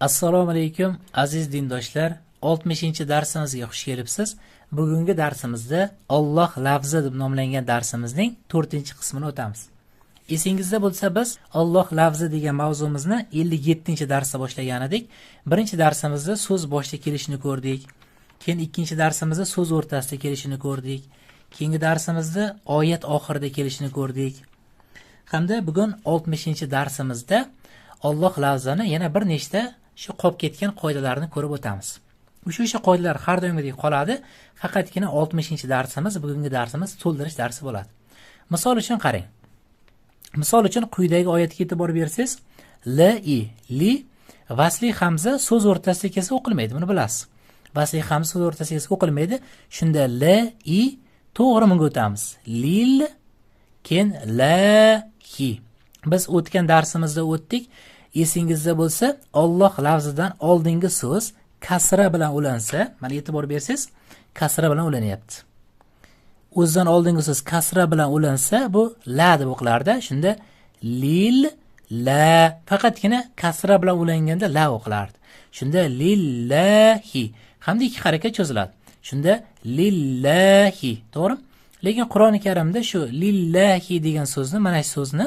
Assalomu alaykum aziz dindoshlar. 60-darsimizga xush kelibsiz. Bugungi darsimizda Alloh lafzi deb nomlangan darsimizning 4-qismini o'tamiz. Esingizda bo'lsa, biz Alloh lafzi degan mavzumizni 57-darsda boshlagan edik. Birinchi darsimizda so'z boshida kelishini ko'rdik. Keyin ikkinchi darsimizda so'z o'rtasida kelishini ko'rdik. Keyingi darsimizda oyat oxirida kelishini ko'rdik. Hamda bugun 60-darsimizda Alloh lafzini yana bir nechta shu qolib ketgan qoidalarni ko'rib o'tamiz. O'sha qoidalar har doimgidek qoladi, faqatgina 60-darsimiz, bugungi darsimiz to'ldirish darsi bo'ladi. Misol uchun qarang. Misol uchun quyidagi oyatga e'tibor bersangiz, l i li vasli hamza so'z o'rtasida kelsa o'qilmaydi, buni bilasiz. Vasli hamza so'z o'rtasida kelsa o'qilmaydi. Shunda l i to'g'ri bunga o'tamiz. Lil keyin la hi. Biz o'tgan darsimizda o'tdik. Esingizda bo'lsa, Alloh lafzidan oldingi so'z kasra bilan ulansa, mana e'tibor bersangiz, kasra bilan ulanyapti. O'zidan oldingi so'z kasra bilan ulansa, bu la deb o'qilardi. Shunda lil la, faqatgina kasra bilan ulanganda la o'qilardi. Shunda lillahi hamda ikki harakat cho'ziladi. Shunda lillahi, to'g'rimi? Lekin Qur'oni Karimda shu lillahi degan so'zni, mana shu so'zni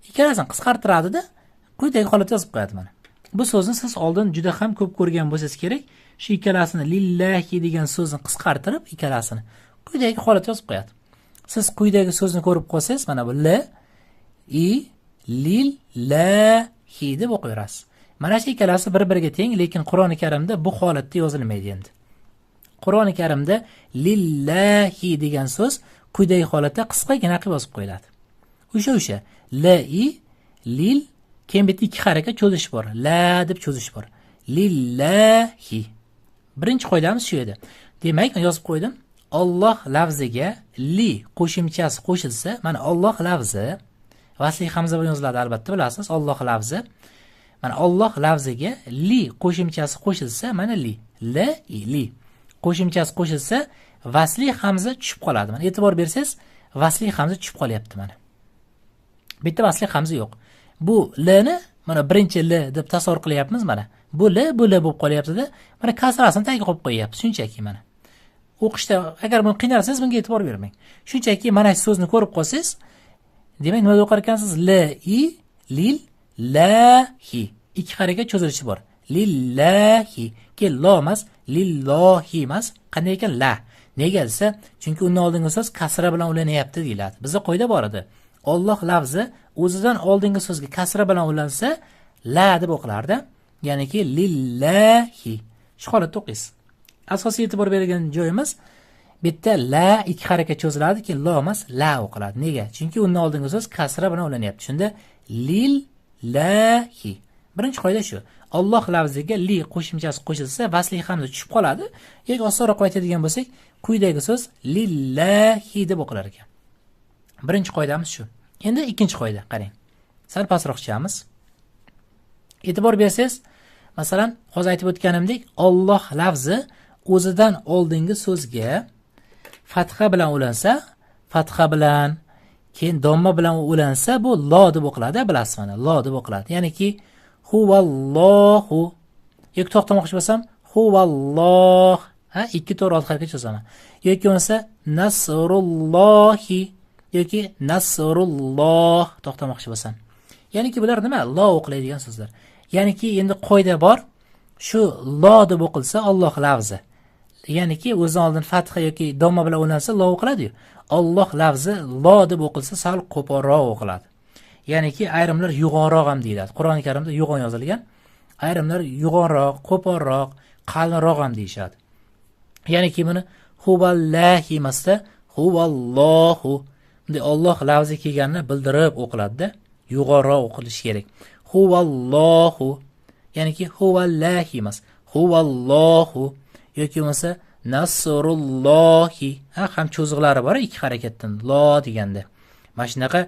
ikkalasini qisqartiradida quyidagi holatda yozib qo'yadi mana. Bu so'zni siz oldin juda ham ko'p ko'rgan bo'lsangiz kerak. Shu ikkalasini lillahi degan so'zni qisqartirib, ikkalasini quyidagi holatda yozib qo'yadi. Siz quyidagi so'zni ko'rib qolsangiz, mana bu l i lil la hi deb o'qiyverasiz. Mana shu ikkalasi bir-biriga teng, lekin Qur'oni Karimda bu holatda yozilmaydi endi. Qur'oni Karimda lillahi degan so'z quyidagi holatda qisqagina qilib yozib qo'yiladi. O'sha l i lil, keyin bitta ikki harakat cho'zish bor. La deb cho'zish bor. Lillahi. Birinchi qoidamiz shu edi. Demak, yozib qo'ydim. Alloh lafziga li qo'shimchasi qo'shilsa, mana Alloh lafzi vasli hamza bilan yoziladi, albatta bilasiz. Alloh lafzi. Mana Alloh lafziga li qo'shimchasi qo'shilsa, mana li, l i li qo'shimchasi qo'shilsa, vasli hamza tushib qoladi. Mana e'tibor bersangiz, vasli hamza tushib qolyapti mana. Bitta vasli hamza yo'q. Bu l ni mana birinchi l deb tasavvur qilyapmiz mana. Bu l, bu l bo'lib qolyapti-da. Mana kasrasini tagiga qo'yib qo'yapmiz shunchaki mana. O'qishda agar buni qiynalsangiz bunga e'tibor bermang. Shunchaki mana shu so'zni ko'rib qolsangiz, demak nima deb o'qar ekansiz? L i lil la hi. Ikki harakat cho'zilishi bor. Lillahi. Keyin lo emas, lillohi emas. Qanday ekan? La. Nega desa, chunki undan oldingi so'z kasra bilan ulanyapti deyiladi. Bizda qoida bor edi. Alloh lafzi o'zidan oldingi so'zga kasra bilan ulansa, la deb o'qilardi. Ya'niki lillahi. Shu holatda o'qiysiz. Asosiy e'tibor bergan joyimiz bitta la ikki harakat cho'ziladi, keyin lo emas, la o'qiladi. Nega? Chunki undan oldingi so'z kasra bilan ulanyapti. Shunda lillahi. Birinchi qoida shu. Alloh lafziga li qo'shimchasi qo'shilsa, vasli hamza tushib qoladi. Yoki osonroq aytadigan bo'lsak, quyidagi so'z lillahi deb o'qilar ekan. Birinchi qoidamiz shu. Endi ikkinchi qoida, qarang. Sal pastroq tushamiz. E'tibor bersangiz, masalan, hozir aytib o'tganimdek, Alloh lafzi o'zidan oldingi so'zga fatha bilan ulansa, fatha bilan, keyin domma bilan ulansa, bu lo deb o'qiladi, bilasiz mana, lo deb o'qiladi. Ya'niki huvallohu. Yoki to'xtamoqchi bo'lsam, huvalloh, ha, 2 4 6 harakat cho'zaman. Yoki bo'lmasa nasrullohi yoki nasrulloh to'xtamoqchi bo'lsam. Ya'niki bular nima? Lo o'qiladigan so'zlar. Ya'niki endi qoida bor. Shu lo deb o'qilsa Alloh lafzi. Ya'niki o'zidan oldin fatha yoki domma bilan ulansa lo o'qiladi-yu. Alloh lafzi lo deb o'qilsa sal qo'polroq o'qiladi. Ya'niki ayrimlar yo'g'onroq ham deyiladi. Qur'oni Karimda yo'g'on yozilgan. Ayrimlar yo'g'onroq, qo'polroq, qalinroq ham deyishadi. Ya'niki buni huvallahi emasda huvallohu. Bunday Alloh lafzi kelganini bildirib o'qiladi-da, yo'g'onroq o'qilishi kerak. Huvallohu. Ya'niki huvallahi emas, huvallohu yoki bo'lmasa nasrullohi. Ha, ham cho'ziqlari bor ikki harakatdan lo deganda. Mana shunaqa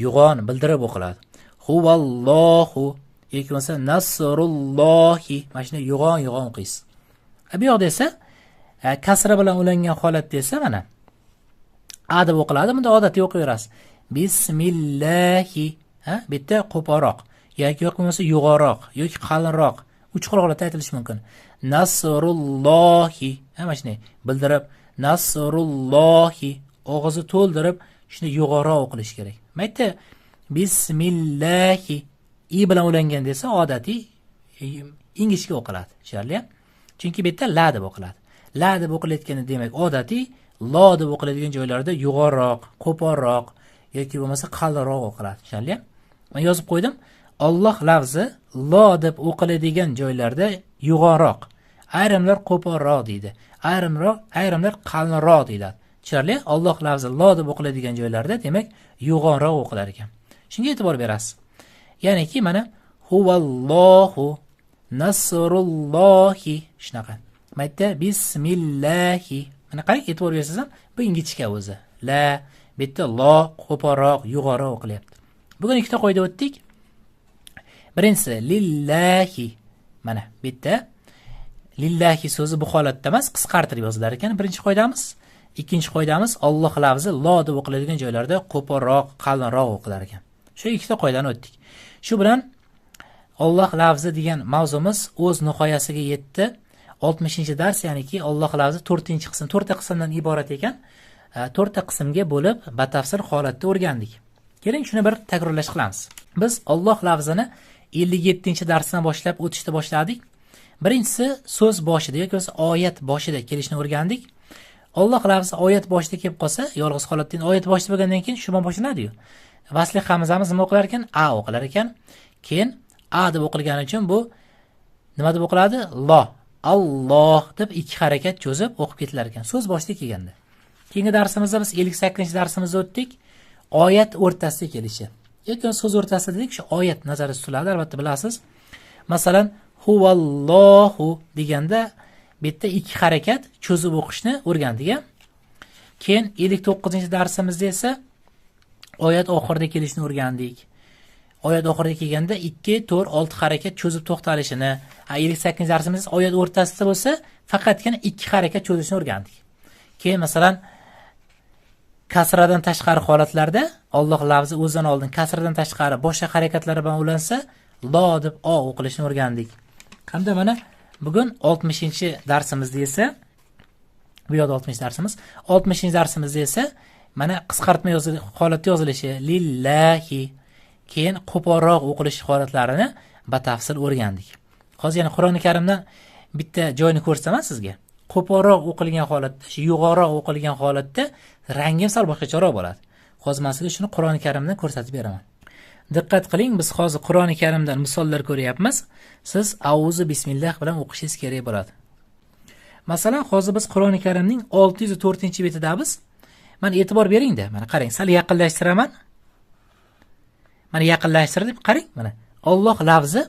yo'g'on bildirib o'qiladi. Huvallohu yoki bo'lmasa nasrullohi. Mana shuni yo'g'on o'qiysiz. Bu yoqda esa kasra bilan ulangan holatda esa mana a deb o'qiladi. Bunda odatiy o'qiyverasiz. Bismillahi. Ha, bitta qo'polroq yoki yo'q bo'lmasa yo'g'onroq yoki qalinroq Uch xil holatda aytilishi mumkin. Nasrullohi, mana shunday bildirib, nasrullohi, og'izni to'ldirib shuni yo'g'onroq o'qilishi kerak. Mayda bismillahi i bilan ulangan desa odatiy ingichka o'qiladi. Tushunarli? Chunki bu yerda la deb o'qiladi. La deb o'qilayotganda demak odatiy lo deb o'qiladigan joylarda yo'g'onroq, qo'polroq yoki bo'lmasa qalinroq o'qiladi. Tushunarli? Men yozib qo'ydim. Alloh lafzi lo deb o'qiladigan joylarda yo'g'onroq, ayrimlar qo'polroq deydi, ayrimlar qalinroq deyiladi. Tushunarli? Alloh lafzi lo deb o'qiladigan joylarda demak yo'g'onroq o'qilar ekan. Shunga e'tibor berasiz. Ya'niki mana huvallohu, nasrullohi shunaqa. Mayda bismillahi. Mana qarang, e'tibor bersangiz ham bu ingichka o'zi. La, bu yerda lo qo'polroq, yo'g'onroq o'qilyapti. Bugun ikkita qoida o'tdik. Birinchisi lillahi. Mana bu yerda lillahi so'zi bu holatda emas, qisqartirib yozilar ekan. Birinchi qoidamiz. Ikkinchi qoidamiz Alloh lafzi lo deb o'qiladigan joylarda qo'polroq, qalinroq o'qilar ekan. Shu ikkita qoidani o'tdik. Shu bilan Alloh lafzi degan mavzumiz o'z nihoyasiga yetdi. 60-dars, ya'niki Alloh lafzi 4-qism, 4 ta qismdan iborat ekan. 4 ta qismga bo'lib batafsil holatda o'rgandik. Keling shuni bir takrorlash qilamiz. Biz Alloh lafzini 57-darsdan boshlab o'tishni boshladik. Birinchisi so'z boshida yoki bo'lmasa oyat boshida kelishni o'rgandik. Alloh lafzi oyat boshida kelib qolsa, yolg'iz holatda oyat boshida bo'lgandan keyin shu bilan boshlanadi-yu. Vasli hamzamiz nima o'qilar ekan? A o'qilar ekan. Keyin a deb o'qilgani uchun bu nima deb o'qiladi? Lo. Alloh deb ikki harakat cho'zib o'qib ketilar ekan so'z boshida kelganda. Keyingi darsimizda biz 58-darsimizda o'tdik. Oyat o'rtasida kelishi. Yoki so'z o'rtasida dedik, shu oyat nazarda tutiladi, albatta bilasiz. Masalan, huvallohu deganda bu yerda ikki harakat cho'zib o'qishni o'rgandik. Keyin 59-darsimizda esa oyat oxirida kelishini o'rgandik. Oyat oxirida kelganda 2, 4, 6 harakat cho'zib to'xtalishini, 58-darsimizda oyat o'rtasida bo'lsa, faqatgina 2 harakat cho'zishni o'rgandik. Keyin masalan kasradan tashqari holatlarda Alloh lafzi o'zidan oldin kasradan tashqari boshqa harakatlar bilan ulansa, lo deb o o'qilishini o'rgandik. Hamda mana bugun 60-darsimizda esa, bu yoqda 60 darsimiz, 60-darsimizda esa mana qisqartma holatda yozilishi lillahi, keyin qo'polroq o'qilish holatlarini batafsil o'rgandik. Hozir yana Qur'oni Karimdan bitta joyini ko'rsataman sizga. Qo'polroq o'qilgan holatda, shu yo'g'onroq o'qilgan holatda rangi sal boshqacharoq bo'ladi. Hozir men sizga shuni Qur'oni Karimdan ko'rsatib beraman. Diqqat qiling, biz hozir Qur'oni Karimdan misollar ko'ryapmiz. Siz auzu bismillah bilan o'qishingiz kerak bo'ladi. Masalan, hozir biz Qur'oni Karimning 604-betidamiz. Mana e'tibor beringda, mana qarang, sal yaqinlashtiraman. Mana yaqinlashtirdim, qarang, mana Alloh lafzi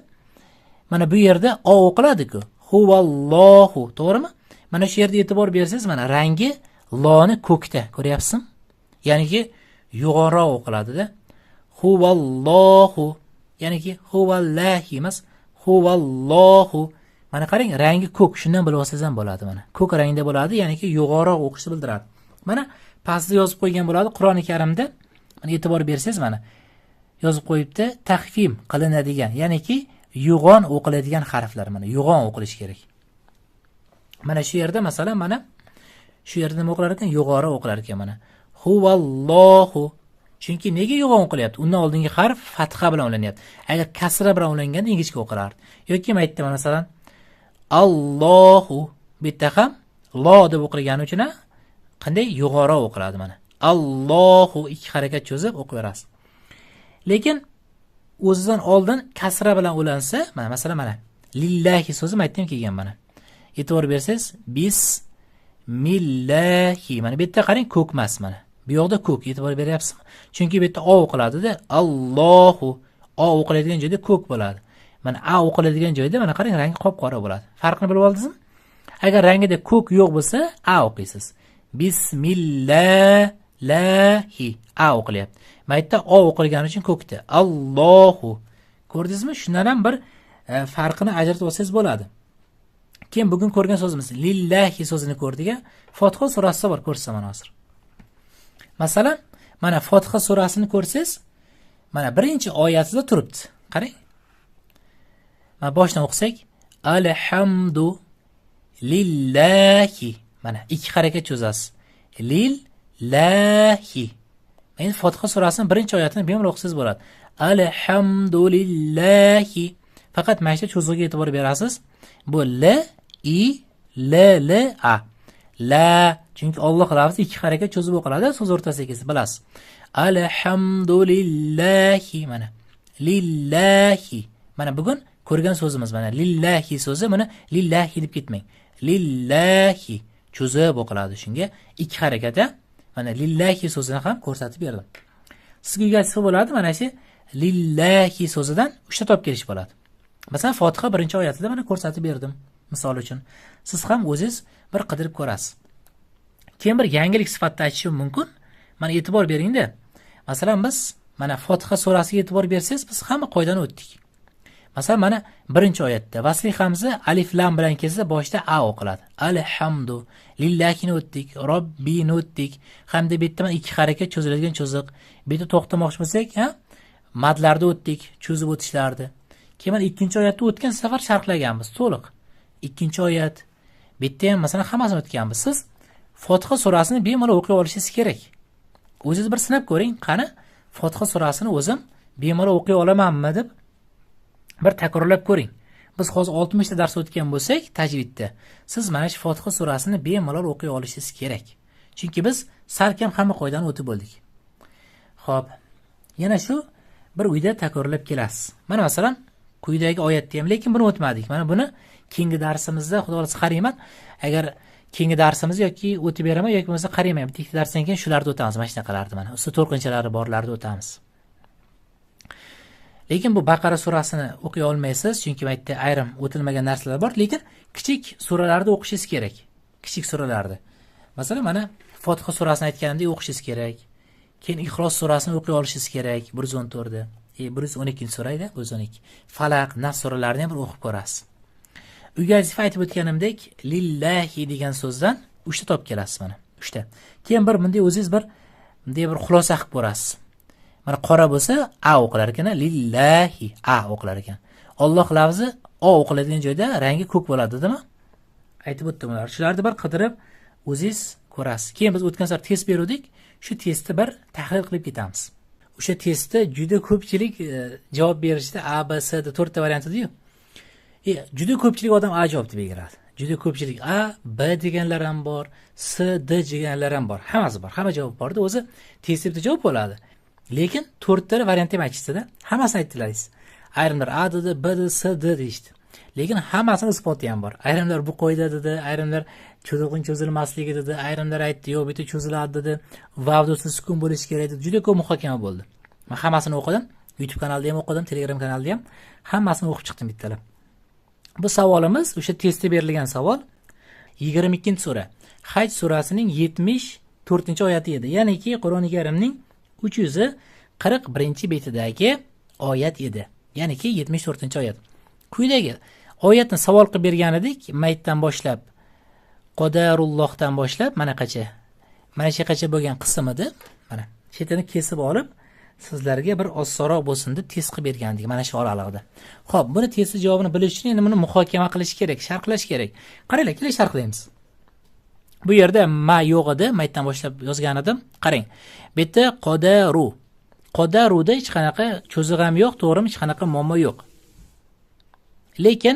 mana bu yerda o o'qiladi-ku. Huvallohu, to'g'rimi? Mana shu yerda e'tibor bersangiz, mana rangi loni ko'kda, ko'ryapsizmi? Ya'niki yo'g'onroq o'qiladida. Huvallohu, ya'niki huvallahi emas, huvallohu. Mana qarang, rangi ko'k, shundan bilib olsangiz ham bo'ladi mana. Ko'k rangda bo'ladi, ya'niki yo'g'onroq o'qishni bildiradi. Mana pastda yozib qo'ygan bo'ladi Qur'oni Karimda. Mana e'tibor bersangiz, mana yozib qo'yibdi, taxfim qilinadigan, ya'niki yo'g'on o'qiladigan harflar, mana yo'g'on o'qilishi kerak. Mana shu yerda masalan, mana shu yerda nima o'qilar ekan? Yo'g'onroq o'qilar ekan mana. Huvallohu. Chunki nega yo'g'on o'qilyapti? Undan oldingi harf fatha bilan ulanyapti. Agar kasra bilan ulanganda ingichka o'qilardi. Yoki men aytdim masalan, Allohu, bu yerda ham lo deb o'qilgani uchun qanday yo'g'onroq o'qiladi mana. Allohu, ikki harakat cho'zib o'qib berasiz. Lekin o'zidan oldin kasra bilan ulansa, mana masalan mana lillahi so'zi aytdim kelgan mana. E'tibor bersangiz, bismillahi. Mana bu yerda qarang, ko'k emas mana. Bu yoqda ko'k, e'tibor beryapsizmi? Chunki bu yerda o o'qiladida, Allohu, o o'qiladigan joyda ko'k bo'ladi. Mana a o'qiladigan joyda mana qarang, rangi qop-qora bo'ladi. Farqini bilib oldingizmi? Agar rangida ko'k yo'q bo'lsa, a o'qiysiz. Bismillahi, a o'qilyapti. Mana yerda o o'qilgani uchun ko'kda. Allohu. Ko'rdingizmi? Shundan ham bir farqini ajratib olsangiz bo'ladi. Keyin bugun ko'rgan so'zimiz lillahi so'zini ko'rdik. Fotiha surasida bor, ko'rsataman hozir. Masalan, mana Fotiha surasini ko'rsangiz, mana birinchi oyatida turibdi. Qarang. Mana boshdan o'qisak, Alhamdu lillahi. Mana ikki harakat cho'zasiz. Lillahi. Endi Fotiha surasining birinchi oyatini bemalol o'qisangiz bo'ladi. Alhamdulillahi. Faqat mana shu cho'zig'iga e'tibor berasiz. Bu l i l l a. La, chunki Alloh lafzi ikki harakat cho'zib o'qiladi, so'z o'rtasiga kelsa bilasiz. Alhamdulillahi, mana lillahi. Mana bugun ko'rgan so'zimiz mana lillahi so'zi, buni lillahi deb ketmang. Lillahi cho'zib o'qiladi, shunga ikki harakatda mana lillahi so'zini ham ko'rsatib berdim. Sizga uyga bo'ladi mana shu lillahi so'zidan 3 ta topib kelish bo'ladi. Masalan, Fotiha birinchi oyatida mana ko'rsatib berdim. Misol uchun, siz ham o'zingiz bir qidirib ko'rasiz. Keyin bir yangilik sifatida aytishim mumkin. Mana e'tibor beringda. Masalan, biz mana Fotiha surasiga e'tibor bersangiz, biz hamma qoidani o'tdik. Masalan, mana birinchi oyatda vasli hamza alif lam bilan kelsa, boshida a o'qiladi. Alhamdu lillahini o'tdik, robbini o'tdik. Hamda bu yerda mana ikki harakat cho'ziladigan cho'ziq. Bu yerda to'xtamoqchi bo'lsak, ha, madlarda o'tdik, cho'zib o'tishlardi. Keyin mana ikkinchi oyatda o'tgan safar sharhlaganmiz to'liq. Ikkinchi oyat. Bu yerda ham masalan hammasini o'tganmiz. Siz Fotiha surasini bemalol o'qiy olishingiz kerak. O'zingiz bir sinab ko'ring, qani Fotiha surasini o'zim bemalol o'qiy olamanmi deb bir takrorlab ko'ring. Biz hozir 60 ta dars o'tgan bo'lsak tajvidda, siz mana shu Fotiha surasini bemalol o'qiy olishingiz kerak. Chunki biz salkam hamma qoidani o'tib bo'ldik. Xo'p, yana shu bir uyda takrorlab kelasiz. Mana masalan quyidagi oyatda ham, lekin buni o'tmadik. Mana buni keyingi darsimizda Xudo xolasa qarayman. Agar keyingi darsimiz yoki o'tib beraman yoki bo'lmasa qarayman. Bitta ikkita darsdan keyin shularni o'tamiz, mana shunaqalarni mana. Usti to'rqinchalari borlarni o'tamiz. Lekin bu Baqara surasini o'qiy olmaysiz, chunki bu yerda ayrim o'tilmagan narsalar bor, lekin kichik suralarni o'qishingiz kerak. Kichik suralarni. Masalan, mana Fotiha surasini aytganimdek o'qishingiz kerak. Keyin Ixlos surasini o'qiy olishingiz kerak, 114da. 112-sura edi, 112. Falaq, Nas suralarini ham bir o'qib ko'rasiz. Uyga vazifa aytib o'tganimdek, lillahi degan so'zdan 3 ta topib kelasiz mana, 3 ta. Keyin bir bunday o'zingiz bir bunday bir xulosa qilib ko'rasiz. Mana qora bo'lsa a o'qilar ekan, lillahi a o'qilar ekan. Alloh lafzi o o'qiladigan joyda rangi ko'k bo'ladi, dedimi? Aytib o'tdim ular. Shularni bir qidirib o'zingiz ko'rasiz. Keyin biz o'tgan safar test beruvdik, shu testni bir tahlil qilib ketamiz. O'sha testda juda ko'pchilik javob berishdi, A, B, C D 4 ta variant edi-yu. Juda ko'pchilik odam A javob deb beradi. Juda ko'pchilik A, B deganlar ham bor, C, D deganlar ham bor. Hammasi bor, hamma javob borda. O'zi testda bitta javob bo'ladi. Lekin 4 ta variant ham aytishdi-da. Hammasini aytdilar. Ayrimlar A dedi, B dedi, C, D deyishdi. Lekin hammasini isboti ham bor. Ayrimlar bu qoida dedi, ayrimlar cho'zilg'in cho'zilmasligi dedi, ayrimlar aytdi, yo'q, bitta cho'ziladi dedi, vavda sukun bo'lishi kerak dedi. Juda ko'p muhokama bo'ldi. Men hammasini o'qidim. YouTube kanalida ham o'qidim, Telegram kanalida ham hammasini o'qib chiqdim bittalab. Bu savolimiz o'sha testda berilgan savol. 22-sura. Haj surasining 74-oyati edi. Ya'niki Qur'oni Karimning 341-betidagi oyat edi. Ya'niki 74-oyat. Quyidagi oyatni savol qilib bergan edik, maytdan boshlab Qodarullohdan boshlab mana qacha. Mana shu qacha bo'lgan qism edi. Mana chetini kesib olib sizlarga bir osonroq bo'lsin deb test qilib bergandik mana shu oralig'ida. Xo'p, buni testi javobini bilish uchun endi buni muhokama qilish kerak, sharhlash kerak. Qaranglar, keling sharhlaymiz. Bu yerda ma yo'q edi, maytdan boshlab yozgan edim. Qarang. Bu yerda qodaru. Qodaruda hech qanaqa cho'ziq ham yo'q, to'g'rimi? Hech qanaqa muammo yo'q. Lekin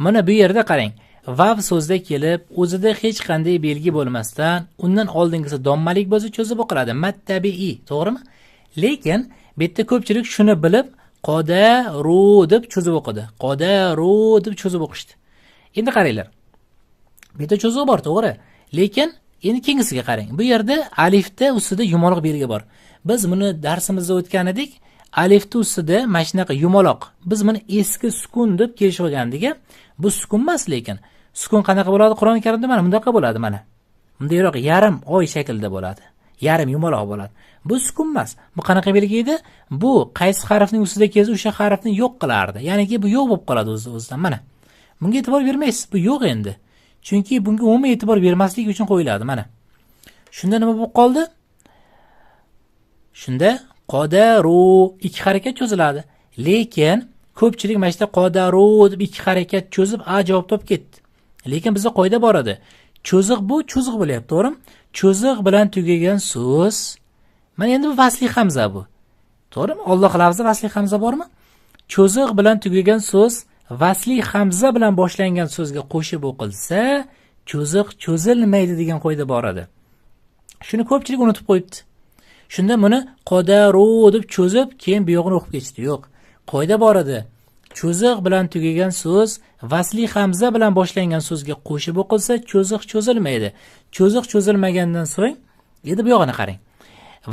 mana bu yerda qarang. Vav so'zda kelib, o'zida hech qanday belgi bo'lmasdan, undan oldingisi dommalik bo'lsa cho'zib o'qiladi. Mad tabiiy, to'g'rimi? Lekin bu yerda ko'pchilik shuni bilib qodaru deb cho'zib o'qidi. Qodaru deb cho'zib o'qishdi. Endi qaranglar. Bu yerda cho'ziq bor, to'g'ri. Lekin endi keyingisiga qarang. Bu yerda alifda ustida yumaloq belgi bor. Biz buni darsimizda o'tgan edik. Alifda ustida mana shunaqa yumaloq. Biz buni eski sukun deb kelishib olgandik. Bu sukun emas lekin. Sukun qanaqa bo'ladi Qur'oni Karimda? Mana bundaqa bo'ladi mana. Bundayroq yarim oy shaklida bo'ladi. Yarim yumaloq bo'ladi. Bu sukun emas. Bu qanaqa belgi edi? Bu qaysi harfning ustida kelsa o'sha harfni yo'q qilardi. Ya'niki bu yo'q bo'lib qoladi o'zidan mana. Bunga e'tibor bermaysiz. Bu yo'q endi. Chunki bunga umuman e'tibor bermaslik uchun qo'yiladi mana. Shunda nima bo'lib qoldi? Shunda qodaru ikki harakat cho'ziladi. Lekin Ko'pchilik mana shu yerda qodaru deb ikki harakat cho'zib A javob topib ketdi. Lekin bizda qoida bor edi. Cho'ziq bu cho'ziq bo'lyapti, to'g'rimi? Cho'ziq bilan tugagan so'z. Mana endi bu vasli hamza bu. To'g'rimi? Alloh lafzi vasli hamza bormi? Cho'ziq bilan tugagan so'z vasli hamza bilan boshlangan so'zga qo'shib o'qilsa, cho'ziq cho'zilmaydi degan qoida bor edi. Shuni ko'pchilik unutib qo'yibdi. Shunda buni qodaru deb cho'zib, keyin bu yog'ini o'qib ketishdi. Yo'q. Qoida bor edi. Cho'ziq bilan tugagan so'z vasli hamza bilan boshlangan so'zga qo'shib o'qilsa, cho'ziq cho'zilmaydi. Cho'ziq cho'zilmagandan so'ng, endi bu yog'ini qarang.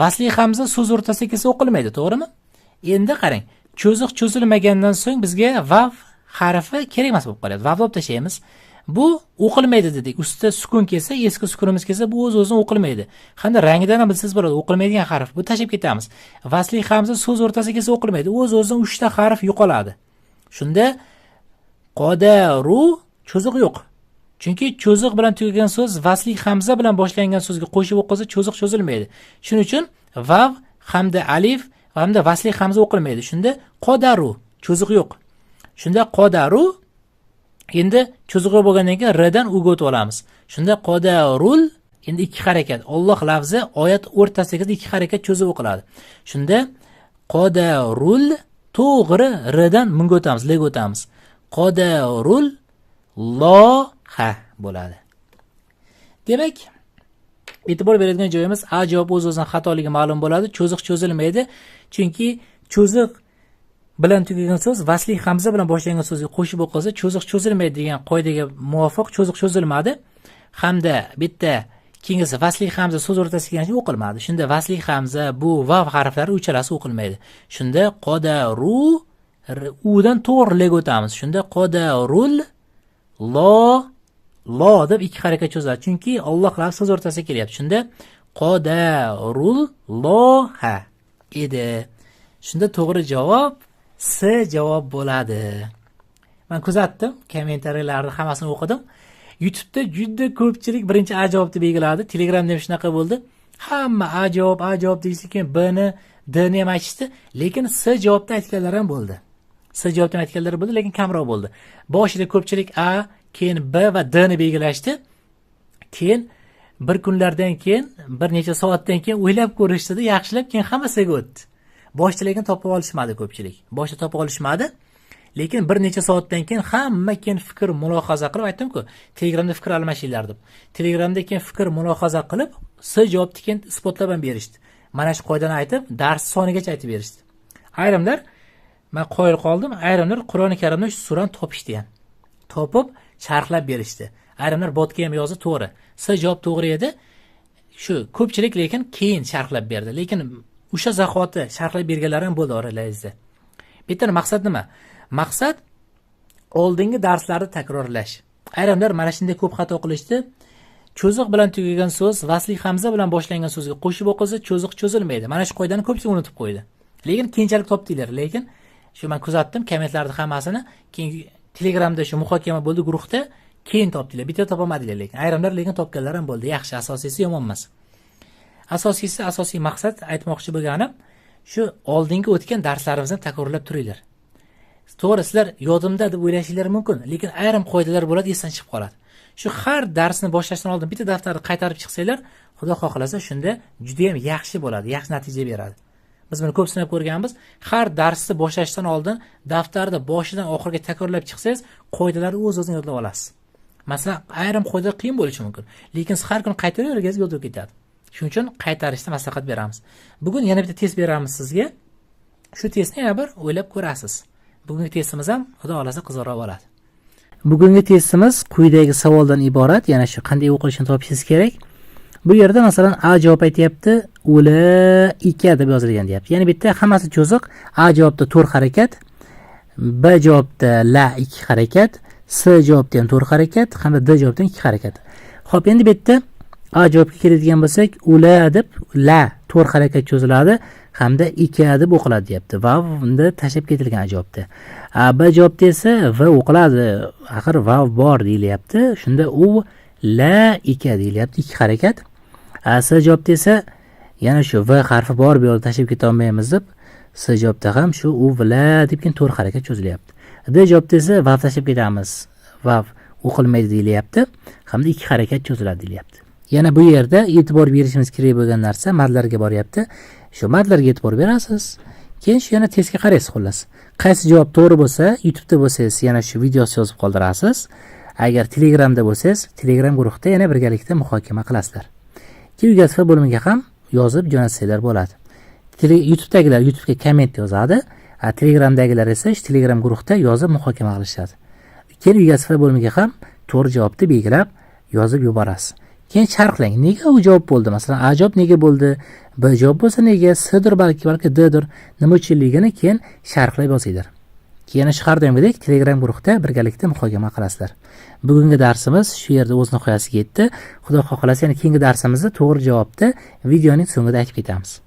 Vasli hamza so'z o'rtasida kelsa o'qilmaydi, to'g'rimi? Endi qarang, cho'ziq cho'zilmagandan so'ng bizga vav harfi kerak emas bo'lib qoladi. Vavni olib tashlaymiz. Bu o'qilmaydi dedik. Ustida sukun kelsa, eski sukunimiz kelsa, bu o'z-o'zidan o'qilmaydi. Hamda rangidan ham bilsangiz bo'ladi, o'qilmaydigan harf. Bu tashlab ketamiz. Vasli hamza so'z o'rtasida kelsa o'qilmaydi. O'z-o'zidan 3 ta harf yo'qoladi. Shunda qodaru cho'ziq yo'q. Chunki cho'ziq bilan tugagan so'z vasli hamza bilan boshlangan so'zga qo'shib o'qilsa cho'ziq cho'zilmaydi. Shuning uchun vav hamda alif hamda vasli hamza o'qilmaydi. Shunda qodaru cho'ziq yo'q. Shunda qodaru endi cho'ziq yo'q bo'lgandan keyin r dan u ga o'tib olamiz. Shunda qodarul endi ikki harakat. Alloh lafzi oyat o'rtasidagi ikki harakat cho'zib o'qiladi. Shunda qodarul to'g'ri r dan bunga o'tamiz, l ga o'tamiz. Qodarul loha bo'ladi. Demak, e'tibor beradigan joyimiz A javob o'z-o'zidan xatoligi ma'lum bo'ladi. Cho'ziq cho'zilmaydi. Chunki cho'ziq bilan tugagan so'z vasli hamza bilan boshlangan so'zga qo'shib o'qilsa cho'ziq cho'zilmaydi degan qoidaga muvofiq cho'ziq cho'zilmadi. Hamda bitta keyingisi vasli hamza so'z o'rtasiga kelgan o'qilmadi. Shunda vasli hamza bu vav harflari uchalasi o'qilmaydi. Shunda qodaru u dan to'g'ri l ga o'tamiz. Shunda qodarul lo lo deb ikki harakat cho'ziladi. Chunki Alloh lafzi so'z o'rtasiga kelyapti. Shunda qodarul loha edi. Shunda to'g'ri javob S javob bo'ladi. Men kuzatdim, kommentariyalarni hammasini o'qidim. YouTube'da juda ko'pchilik birinchi A javobni belgiladi. Telegramda ham shunaqa bo'ldi. Hamma A javob, A javob deyishdi, keyin B ni, D ni ham aytishdi, lekin S javobni aytganlar ham bo'ldi. S javobni aytganlar bo'ldi, lekin kamroq bo'ldi. Boshida ko'pchilik A, keyin B va D ni belgilashdi. Keyin bir kunlardan keyin, bir necha soatdan keyin o'ylab ko'rishdida, yaxshilab keyin hamma S ga o'tdi. Boshida lekin topib olishmadi ko'pchilik. Boshida topib olishmadi. Lekin bir necha soatdan keyin hamma keyin fikr mulohaza qilib aytdim-ku, Telegramda fikr almashinglar deb. Telegramda keyin fikr mulohaza qilib, S javobni keyin isbotlab ham berishdi. Mana shu qoidani aytib, dars sonigacha aytib berishdi. Ayrimlar, men qoyil qoldim, ayrimlar Qur'oni Karimda shu surani topishdi ham. Topib, sharhlab berishdi. Ayrimlar botga ham yozdi, to'g'ri. S javob to'g'ri edi. Shu ko'pchilik lekin keyin sharhlab berdi. Lekin o'sha zahoti sharhlab berganlar ham bo'ldi oralaringizda. Bu yerda maqsad nima? Maqsad oldingi darslarni takrorlash. Ayrimlar mana shunday ko'p xato qilishdi. Cho'ziq bilan tugagan so'z vasli hamza bilan boshlangan so'zga qo'shib o'qilsa cho'ziq cho'zilmaydi. Mana shu qoidani ko'pchilik unutib qo'ydi. Lekin keyinchalik topdinglar. Lekin shu men kuzatdim kommentlarni hammasini. Keyin Telegramda shu muhokama bo'ldi guruhda, keyin topdinglar. Bitta topolmadinglar lekin. Ayrimlar lekin topganlar ham bo'ldi. Yaxshi, asosiysi yomon emas. Asosiysi, asosiy maqsad aytmoqchi bo'lganim shu oldingi o'tgan darslarimizni takrorlab turinglar. To'g'ri, sizlar yodimda deb o'ylashinglar mumkin, lekin ayrim qoidalar bo'ladi, esdan chiqib qoladi. Shu har darsni boshlashdan oldin bitta daftarni qaytarib chiqsanglar, Xudo xohlasa shunda juda ham yaxshi bo'ladi, yaxshi natija beradi. Biz buni ko'p sinab ko'rganmiz. Har darsni boshlashdan oldin daftarni boshidan oxiriga takrorlab chiqsangiz, qoidalarni o'z-o'zidan yodlab olasiz. Masalan, ayrim qoidalar qiyin bo'lishi mumkin, lekin siz har kuni qaytaraversangiz yodlab ketadi. Shuning uchun qaytarishni maslahat beramiz. Bugun yana bitta test beramiz sizga. Shu testni yana bir o'ylab ko'rasiz. Bugungi testimiz ham Xudo xolasa qiziqroq bo'ladi. Bugungi testimiz quyidagi savoldan iborat. Yana shu qanday o'qilishini topishingiz kerak. Bu yerda masalan A javob aytyapti, ulaika deb yozilgan deyapti. Ya'ni bu yerda hammasi cho'ziq. A javobda 4 harakat, B javobda la 2 harakat, S javobda ham 4 harakat hamda D javobda 2 harakat. Xo'p, endi bu yerda A javobga keladigan bo'lsak, ula deb la 4 harakat cho'ziladi hamda 2 deb o'qiladi deyapti. Vav unda tashlab ketilgan A javobda. A B javobda esa V o'qiladi. Axir vav bor deyilyapti. Shunda u la 2 deyilyapti, 2 harakat. A S javobda esa yana shu V harfi bor, bu yerda tashlab keta olmaymiz deb C javobda ham shu uvla deb keyin to'rt harakat cho'zilyapti. D javobda esa vav tashlab ketamiz. Vav o'qilmaydi deyilyapti hamda 2 harakat cho'ziladi deyilyapti. Yana bu yerda e'tibor berishimiz kerak bo'lgan narsa madlarga boryapti. Shu madlarga e'tibor berasiz. Keyin shu yana testga qaraysiz xullas. Qaysi javob to'g'ri bo'lsa, YouTube'da bo'lsangiz yana shu videosi yozib qoldirasiz. Agar Telegramda bo'lsangiz, Telegram guruhida yana birgalikda muhokama qilasizlar. Keyin uyga bo'limiga ham yozib jo'natsanglar bo'ladi. YouTube'dagilar YouTube'ga komment yozadi, Telegramdagilar esa shu Telegram guruhda yozib muhokama qilishadi. Keyin uyga bo'limiga ham to'g'ri javobni belgilab yozib yuborasiz. Keyin sharhlang. Nega u javob bo'ldi? Masalan, A javob nega bo'ldi? B javob bo'lsa nega? C dir balki D dir. Nima uchunligini keyin sharhlab yozinglar. Keyin shu har doimgidek Telegram guruhda birgalikda muhokama qilasizlar. Bugungi darsimiz shu yerda o'z nihoyasiga yetdi. Xudo xohlasa yana keyingi darsimizda to'g'ri javobni videoning so'ngida aytib ketamiz.